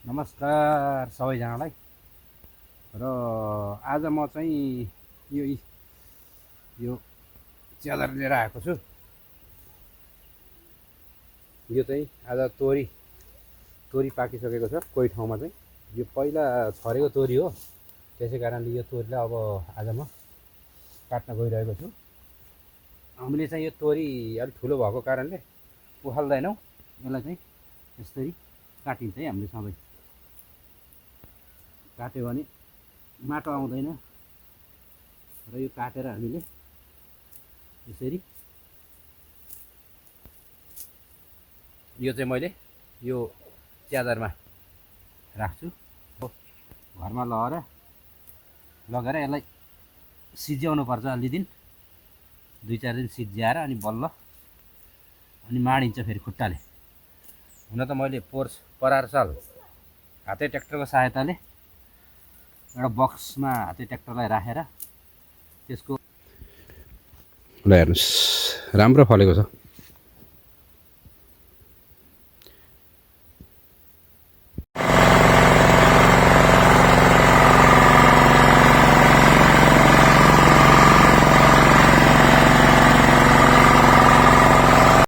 नमस्कार सबैजनालाई। र आज म चाहिँ यो यो च्यादर लिएर आएको छु। यो चाहिँ आज तोरी पाकिसकेको छ। कोही ठाउँमा चाहिँ यो पहिला छरेको तोरी हो, त्यसै कारणले यो तोरीलाई अब आज म काट्न गइरहेको छु। हामीले चाहिँ यो तोरी अलिक ठुलो भएको कारणले उखाल्दैनौँ, यसलाई चाहिँ यसरी काटिन्छ है। हामीले सबै काट्यो भने माटो आउँदैन र यो काटेर हामीले यसरी यो चाहिँ मैले यो च्यादरमा राख्छु। घरमा लगेर यसलाई सिझाउनु पर्छ। अलि दिन 2-4 दिन सिझाएर अनि बल्ल अनि माडिन्छ फेरि खुट्टाले। हुन त मैले परार साल हाते ट्र्याक्टरको सहायताले एउटा बक्समा हाते ट्र्याक्टरलाई राखेर त्यसको ल हेर्नुहोस् राम्रो फलेको छ।